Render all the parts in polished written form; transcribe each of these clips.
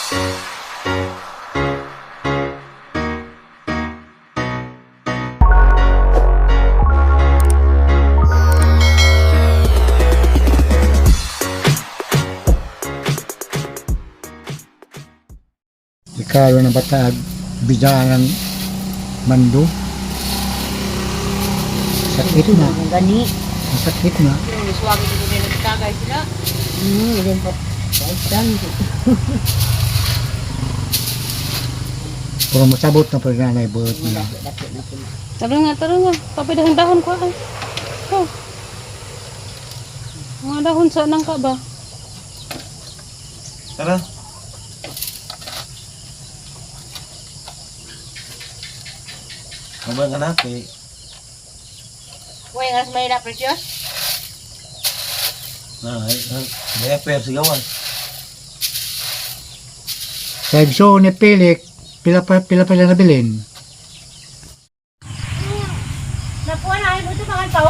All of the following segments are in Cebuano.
Ikalo ng bataag, bidaan ng mando. Sakit na. Gani. Masakit na. Suwagi dito din nagtagay sila. Ilan pa. Paitan. Pero masabot na pag nanay buot na. Dako na po. Tara nga, tara nga. Papidahon dahon ko ay. Oh. Mga dahon sa nang ka ba? Tara. Mabang ka na, kay. Uy, ngas may na precious. Na, ay, ay, ay, per sigawan. Sa igso ni Pilik, pila pa siya nabilin. Napuan na ay mo ito mga tao.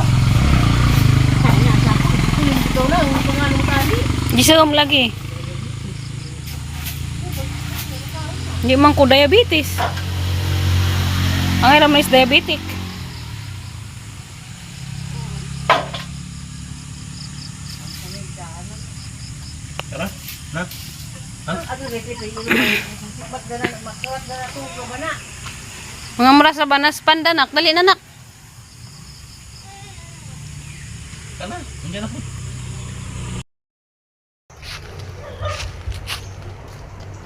Gisom lagi. Hindi man ko diabetes. Ang hirap na is diabetic. Tara. Na. Mga mura sa banas pandanak, dali na nak. Tara. Nandiyan ako.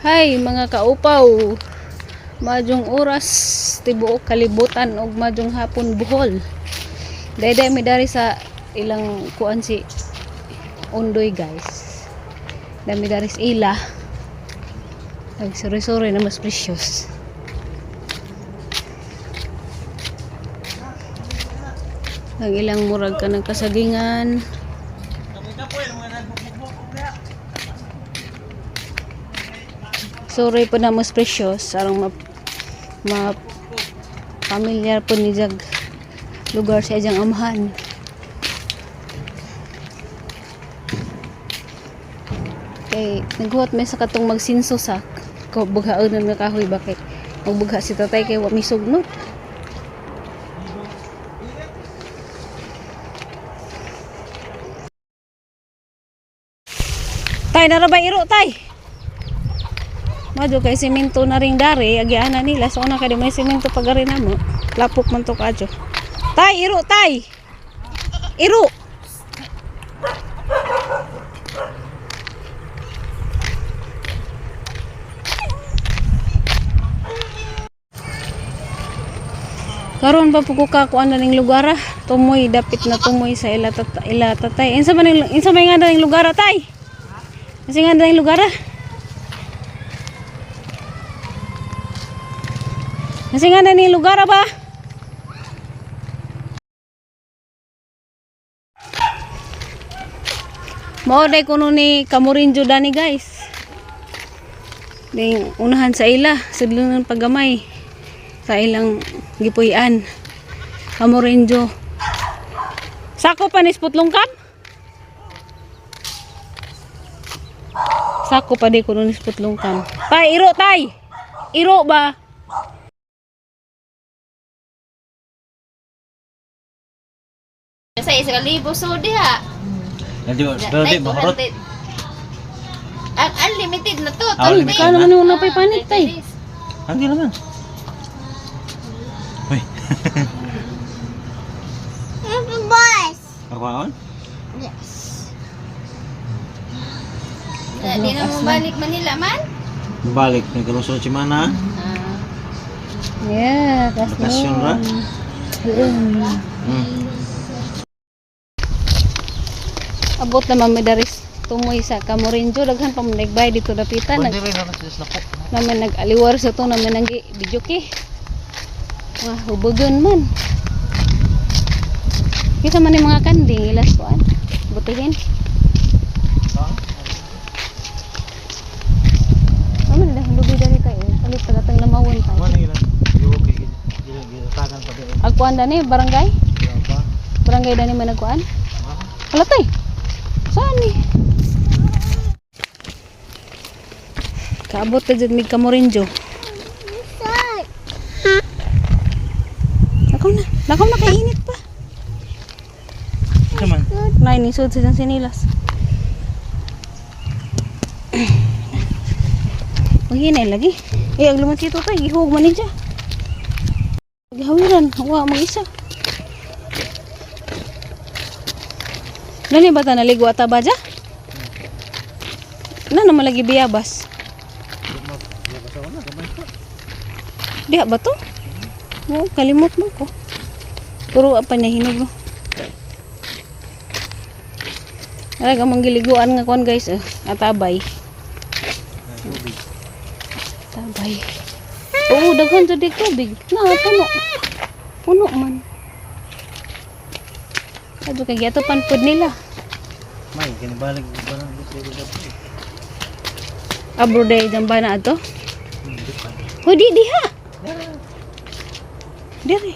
Hi mga kaupaw. Madyong oras tibuok kalibutan og madyong hapon Bohol. Dayday mi dari sa ilang kuan si Ondoy, guys. Dami dari sa ila. Ay, sorry sorry na mas precious. Ang ilang murag ka ng kasagingan. Sorry po na mas precious. Arang ma familiar po ni Jag lugar sa iyang amahan. Kay naghuwat may sa katong magsinso sa ko bughaon nga kahoy ba kay magbugha si tatay kay wa mi sugnot. Tay narabay iro tay. Madyo kay simento na ring dari, agiana nila. So una kay di may simento pag ari namo. Lapok man to kadyo. Tay, iro tay. Iro. Karon pa po ko kakuan na ning lugar ah. Tumoy dapit na tumoy sa ila, ila tatay. Insa man insa may nga na ning lugar ah, tay? Insa nga na ning lugar ah? Kasi nga na ni lugar ah, ba? Mao day kuno ni Kamurinjo dani, guys. Ding unahan sa ila, sudlonon paggamay sa ilang gipuy-an. Kamurinjo. Sako pa ni Sputlongkam? Sako pa di kuno ni Sputlongkam. Tay, iro tay. Iro ba? Sa isa ka libo so diha. Nandiyo, pero di, mahurot. Ang unlimited na to. Ah, unlimited. Kano man yung napay panit tay? Hindi naman. Uy. Boss. Akwaon? Di na mo balik Manila man. Balik, nagkalusot si Mana. Yeah, kas Bakasyon ra. Abot naman may daris tumoy sa Camorinjo daghan pa man nagbay dito dapitan nag naman nag-aliwar sa to naman nang video ki. Wah, hubugon man. Kita man yung mga kanding ilas kuan. Butihin. Ano na lubi dali tayo. Palit tagatang lamawon tayo. Mana ilan? Okay, ginatagan pa din. Agkuan dani barangay? Pa. Barangay dani man nagkuan? Wala tay. Saan ni? Kaabot na dyan mig kamorinjo. Lakaw na. Lakaw na kay init pa. Ito man. Nay, nisod sa dyan sinilas. Maghinay lagi. Eh, ang luman sito tayo. Gihug man niya. Gihawiran. Wa, mag-isa. Gani ba ta naligo ata ba dya? Na naman lagi biyabas. Diha ba to? Oo, kalimot mo ko. Puro pa niya hinog no. Ay, ang giliguan nga kuan guys, eh. Atabay. Atabay. Oo, daghan jud di tubig. Na puno. Puno man. Kadto kay giatupan pud nila. May, kinibalik. Ba nang dito dito? Abro day jamba na ato. Hoy, di diha. Dire.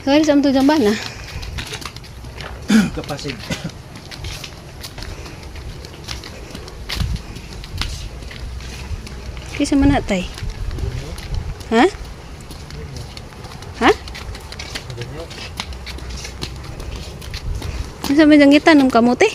Kaya sa amto jamba na. Kapasig. Kisa man na tay. Ha? Ha? Unsa man jang gitanom kamote?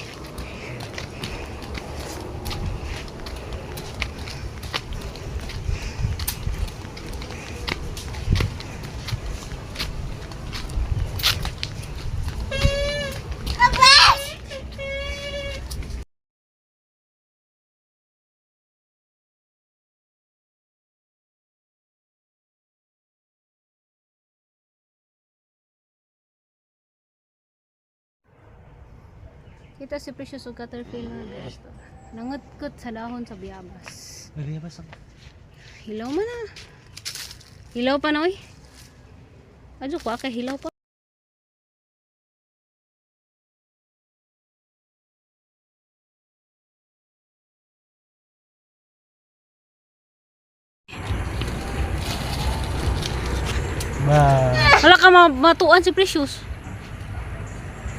Kita si Precious og caterpillar guys. Nangutkot sa dahon sa biyabas. Naliyabas ang. Hilaw man na. Hilaw pa na oy. Adyo ko kay hilaw pa. Ba. Wala ka matuan si Precious.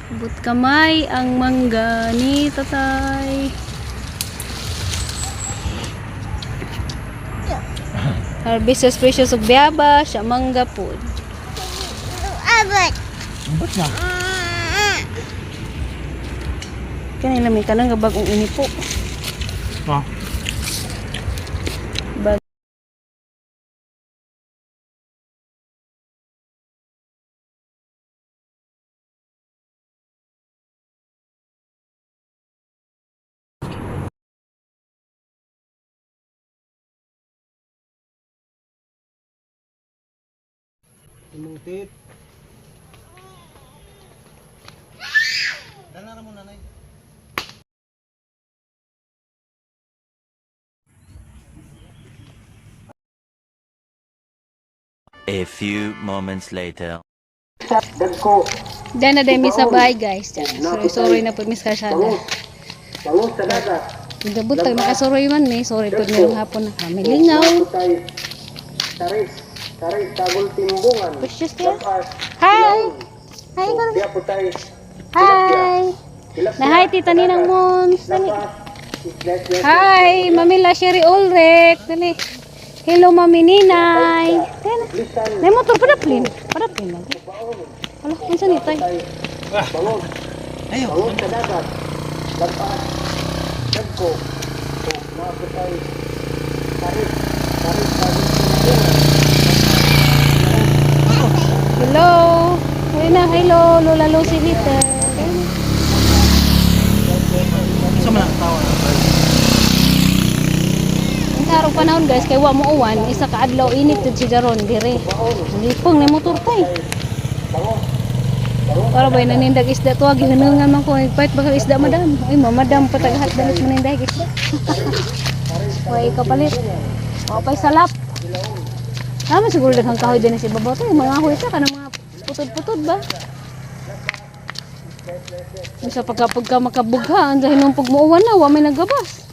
Abot kamay ang mangga ni tatay. Harvest is Precious og biyaba, siya mangga po. Ba't na? Kanila may kanang bagong inipo. Ah. Bag Imutit. Dala mo nanay. A few moments later. Diyan na din mi sa bahay guys. Sorry, sorry na po mis kasada. Gabot tayo makasuroy man may. Sorry po merong hapon na kami. Lingaw. Precious kaya. Hi! Hi, Hi! Na hi, Tita Ninang Mons. Dali. Hi, Mami La Sherry Ulrich. Dali. Hello, Mami Ninay. Dali. Nay motor padaplin. Padaplin lagi. Hala, unsa ni tay? Ayaw. Hello. Ayun na, hello Lola Lucy Little. Sa man ang tawa. Ang sarong panahon guys, kay wa mo uwan, isa ka adlaw init jud si Jaron dire. Lipong na motor tay. Para ba nanindag isda to, gihinungan man ko, pait baka isda madam. Ay, mamadam pataghat dalit manindag isda. Way kapalit. Wa pay salap. Tama siguro daghang kahoy din sa ibabaw to. Mga ahoy ta kanang mga putod-putod ba? Sa pagka pagka makabugha, ang dahil nung pagmuuwan na, wa may nagabas.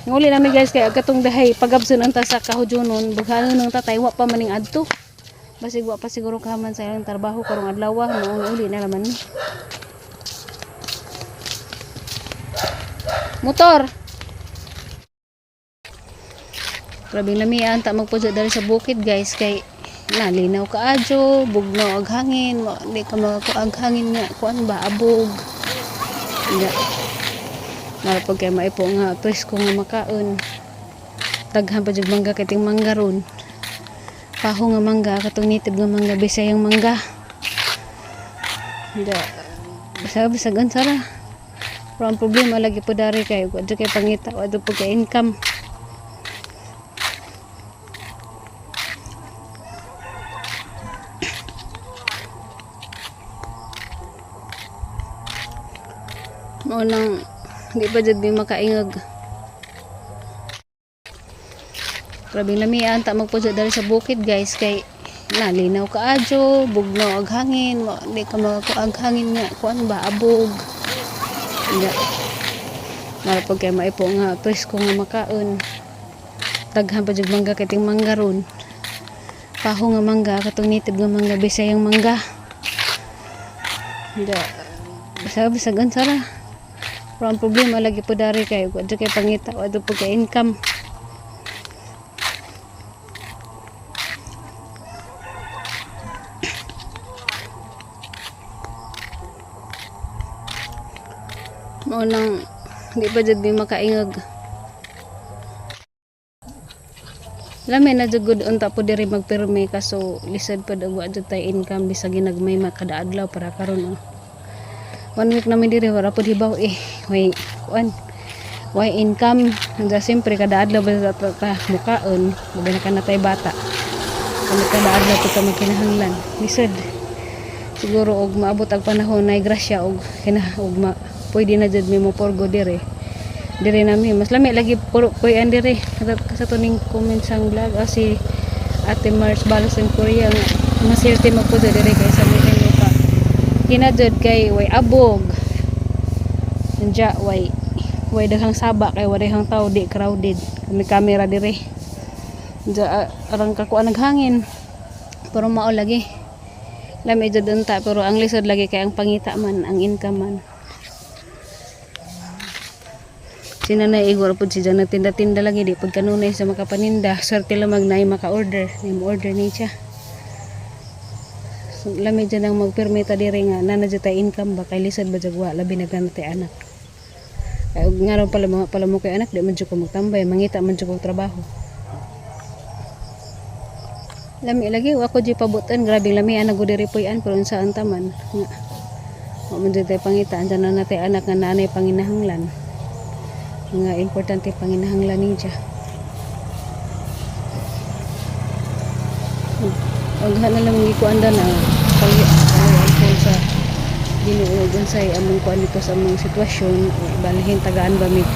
Nguli namin guys kay katong dahay pagabson ang ta sa kahudyonon, bughanon ng tatay wa pa maning adto. Basig wa pa siguro kaman sa ilang trabaho karong adlaw, maong uli na naman ni. Motor. Grabe lamian ta magpuyo dali sa bukid, guys, kay nalinaw kaadyo, bugnaw ag hangin, di ka makakuha ag hangin nga kuan ba, abog. Nga. Mara pag kay maipo nga presko nga makaon. Daghan pa jud mangga kay ting mangga ron. Paho nga mangga katong native nga mangga, Bisayang mangga. Da basta bisag unsa ra. Pero ang problema lagi po dari kay wa jud kay pangita, wa jud po kay income. Mao nang di pa jud mi makaingag. Grabe lamian ta magpuyo dali sa bukid, guys, kay nalinaw kaadyo, bugnaw ag hangin, di ka makakuha ag hangin nga kuan ba, abog. Nga. Mara pag kay maipo nga presko nga makaon. Daghan pa jud mangga kay ting mangga ron. Paho nga mangga katong native nga mangga, Bisayang mangga. Da basta bisag unsa ra. Pero ang problema lagi po dari kay wa jud kay pangita, wa jud po kay income. Mao nang di pa jud mi makaingag. Lami na jud gud unta po diri magpirmi kaso lisod pud og wa jud tay income bisag ginagmay makada adlaw para karon oh. One week namin diri wala pud hibaw eh. Way kuan. Way income. Anda siyempre kada adlaw ba ta, ta mukaon, bagay na ka na tay bata. Kami kada adlaw pud ta magkinahanglan. Lisod. Siguro og maabot ang panahon na grasya og kina og ma, pwede na jud mi mo porgo dire. Dire nami mas lami lagi puro puy-an dire. Sa tuning comment sang vlog ah, si Ate Mars Balos in Korea nga mas healthy magpuyo dire kaysa mo pa. Kina jud kay way abog. Anja way daghang saba kay way daghang tao, di crowded. Kami kamera dire. Anja ah, arang kakuan naghangin. Pero mao lagi. Lami jud unta pero ang lisod lagi kay ang pangita man, ang income man. Si Nanay Igor pud si Jan nagtinda-tinda lagi di pud kanunay sa makapaninda. Swerte lamang na maka-order, na mo-order ni siya. So, lami dyan ang magpirmita diri nga nana jud tay income ba kay lisod ba jud wa labi na tay anak. Kay og nga ron pala mga pala mo kay anak di man jud ko magtambay, mangita man jud kog trabaho. Lami lagi wa ko jud pabutan, grabe lami ana gud diri puy-an pero unsa ang taman nga wa man jud tay pangita andiyan na natay anak nga naanay panginahanglan. Nga importante panginahanglan niya. Aghan na lang gikuan na pag ko sa Ginoo ug unsay among kuan dito sa among sitwasyon, balhin tagaan ba mig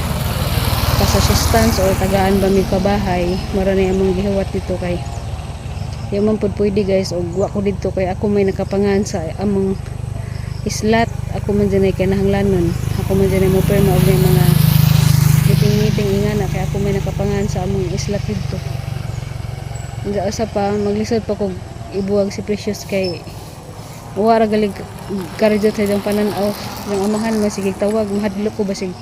pas-assistance or tagaan ba mig pabahay, mara na among gihuwat dito kay di man pud pwede, guys, og wa ko didto kay ako may nakapangan sa among islat, ako man dyan ay kinahanglanon, ako man dyan ay mo pirma og may mga meeting meeting ingana kay ako may nakapangan sa among islat didto. Hindi asa pa maglisod pa kog ibuwag si Precious kay wara galig karidyo sa iyang panan-aw ng amahan mo sige tawag mahadlok ko basig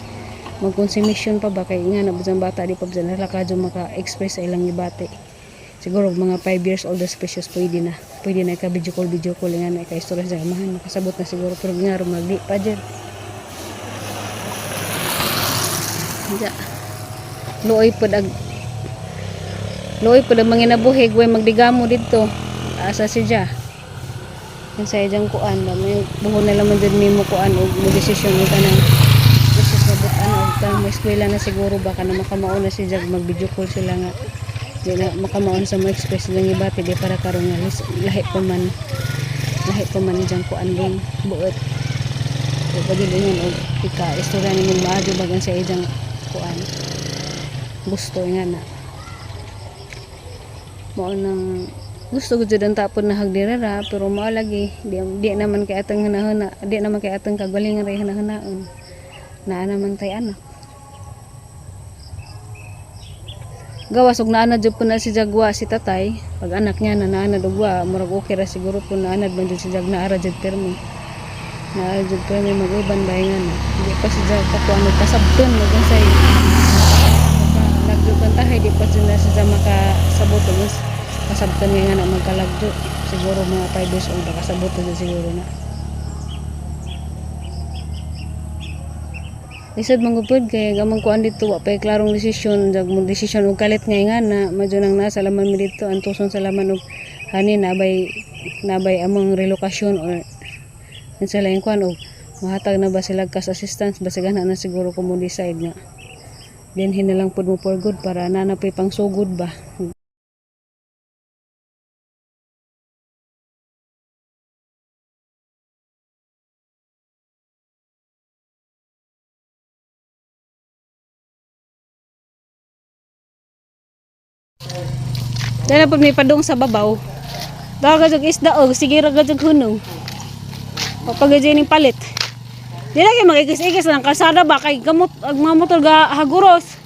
mag-consummation pa ba kay nga na ba bata di pa ba nalakadyo maka-express sa ilang ibate. Siguro mga 5 years old as Precious pwede na ka video call nga na ka istorya sa amahan makasabot na siguro pero nga ro magdi pa dyan. Ja. Luoy pod ag luoy pod ang manginabuhi way magdigamo didto. Asa si Ja. Yan sa iyang kuan ba may buho na lang man jud nimo kuan og mo desisyon og kanang desisyon sa butan og kanang mo eskwela na siguro ba kana makamao na si Jag mag video call sila nga di na makamaon sa mo express lang ibati di para karon nga lahi pa man diyang kuan din buot di pa jud ingon og ika istorya nimo maayo bagan sa iyang kuan gusto nga na mao nang gusto ko jud ang tapon na hagdirara pero mao lagi di naman kay atong hunahuna di naman kay atong kagalingan ray hunahunaon naa naman tay anak gawas og naa na jud po na si Jagwa si tatay pag anak niya na naa na dugwa murag okay ra siguro po naanad man jud si Jag naara jud pirmi. Na jud pa may mag-uban ba nga no. Di pa siya kakuan og kasabton mag unsay lagyo kantahay, di pa jud na siya makasabot og kasabton nga nga na magkalagyo. Siguro mga 5 years old nakasabot na siguro na. Lisod man gud kay gamang kuan dito, wa pay klarong desisyon, jag mo desisyon og kalit nga na madyo nang nasa laman mi dito antuson sa laman og hani nabay among relokasyon or unsa laing kuan og mahatag na ba sila cash assistance, basig ana na siguro ko mo decide nga dinhi na lang pud mo for good para na na pay pangsugod ba. Dala pud may padung sa babaw. Daga jud isda og sige ra gud hunong. Papag ning palit. Di na kay magigis-igis lang kalsada ba kay gamot ag mga motor ga haguros.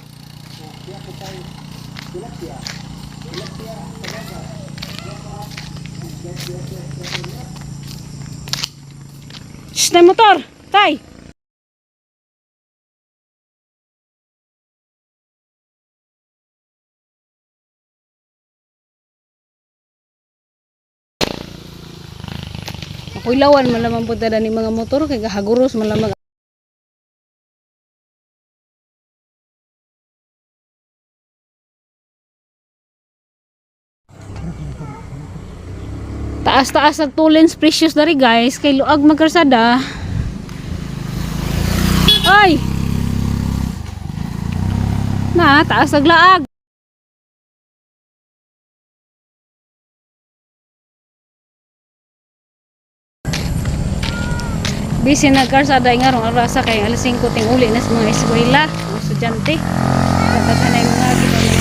Shh, na motor. Tay. Makuilawan man lamang po tada ni mga motor kay gahaguros man lamang. Taas-taas ang 2 lanes precious dari guys kay luag magkarsada. Ay! Na, taas ang laag. Busy na karsada nga rong arasa kay alas 5 ting uli na sa mga eskwela, mga estudyante. Kataghanay mga kita.